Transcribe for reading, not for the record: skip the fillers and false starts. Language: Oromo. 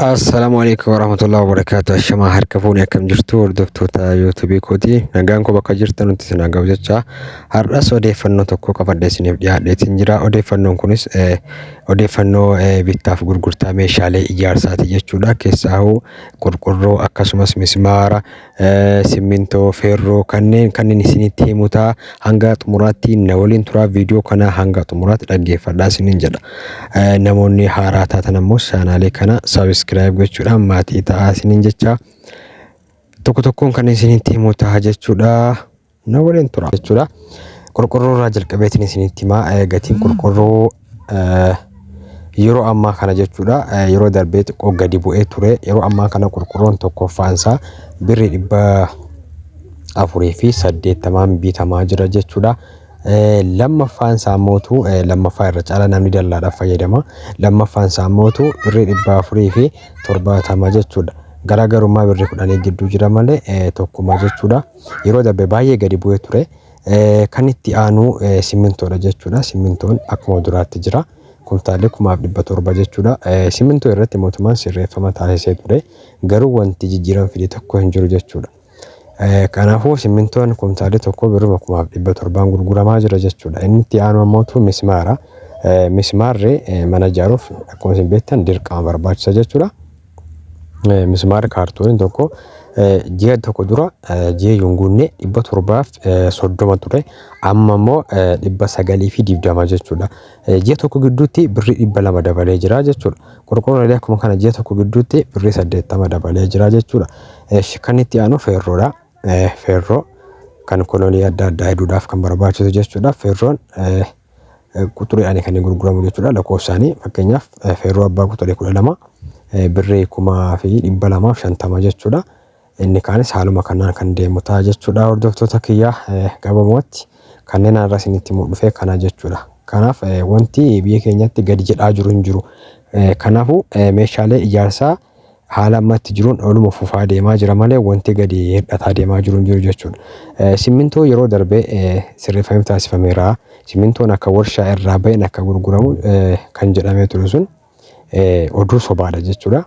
Assalaamu alaikum warahmatullahi wabarakatuh. Ashamaa harka fuune, akkam jirtu hordoftoota YouTubeii kooti? Nagaan koo bakka jirtan nuti isin haa jecha. Har'as odeeffannoo tokko qabadhee isiniif dhiyaadheetiin jira. Odeeffannoon kunis odeeffannoo bittaaf gurgurtaa meeshaalee ijaarsaati jechuudha. Keessaahuu qorqorroo, akkasumas mismaara, simmintoo, feerroo kanneen isinitti himu ta'a. Hanga xumuraatti na waliin turaa, viidiyoo kana hanga xumuraatti dhaggeeffadhaa isiniin jedha. Namoonni haaraa taatan ammoo chaanaalee kana subscribe gochuudhaan maatii ta'aa isiniin jecha. Tokko tokkoon kan isinitti himu ta'a jechuudha. Na waliin tura jechuudha. Qorqorroo irraa jalqabeetiin isinitti himaa. Gatiin qorqorroo yeroo ammaa kana jechuudha. Yeroo darbee xiqqoo gadi bu'ee ture. Yeroo ammaa kana qorqorroon tokkoffaan isaa birrii 480n bitamaa jira jechuudha. Lammaffaan isaa immootu, lammaffaa irra caala namni dallaadhaaf fayyadama. Lammaffaan isaa immootu birrii 470 jechuudha. Garaagarummaa birrii 10 gidduu jira malee tokkuma jechuudha. Yeroo darbe baay'ee gadi bu'ee ture. Kan itti aanu simmintoodha jechuudha. Simmintoon akkuma duraatti jira. Kumtaalli 1700 jechuudha. Simmintoo irratti mootummaan sirreeffama taasisee ture. Garuu wanti jijjiirama fide tokko hin jiru jechuudha. Kanaafuu simmintoon kumtaalli tokko birruma 1700n gurguramaa jira jechuudha. Inni itti aanu ammootu mismaara. Mismaarri mana ijaaruuf akkuma isin beektan dirqama barbaachisa jechuudha. Mismaarri kaartooniin tokko ji'a tokko dura, ji'a hin guunne, 730 ture. Amma immoo 920 jechuudha. Ji'a tokko gidduutti birrii 200 dabalee jira jechuudha. Qorqorroon illee akkuma kana ji'a tokko gidduutti birrii 80 dabalee jira jechuudha. Kan itti aanu feerroodha. Feerroo kan kolonii adda addaa hedduudhaaf kan barbaachisu jechuudha. Feerroon quxureedhaan kan gurguramu jechuudha. Lakkoofsaanii fakkeenyaaf feerroo abbaa quxuree 12 birrii 1250 jechuudha. Inni kaanis haaluma kanaan kan deemu ta'a jechuudha. Hordoftoota kiyyaa, qabamootti kanneen har'a isinitti himuu dhufe kana jechuudha. Kanaaf wanti biyya keenyatti gadi jedhaa jiru hin jiru. Kanaafuu meeshaalee ijaarsaa haala ammatti jiruun oluma fufaa deemaa jira malee wanti gadi hir'ataa deemaa jiru hin jiru jechuudha. Simmintoo yeroo darbe sirreeffamee taasifameera. Simmintoon akka warshaa irraa ba'een akka gurguramu kan jedhamee ture sun oduu sobaadha jechuudha.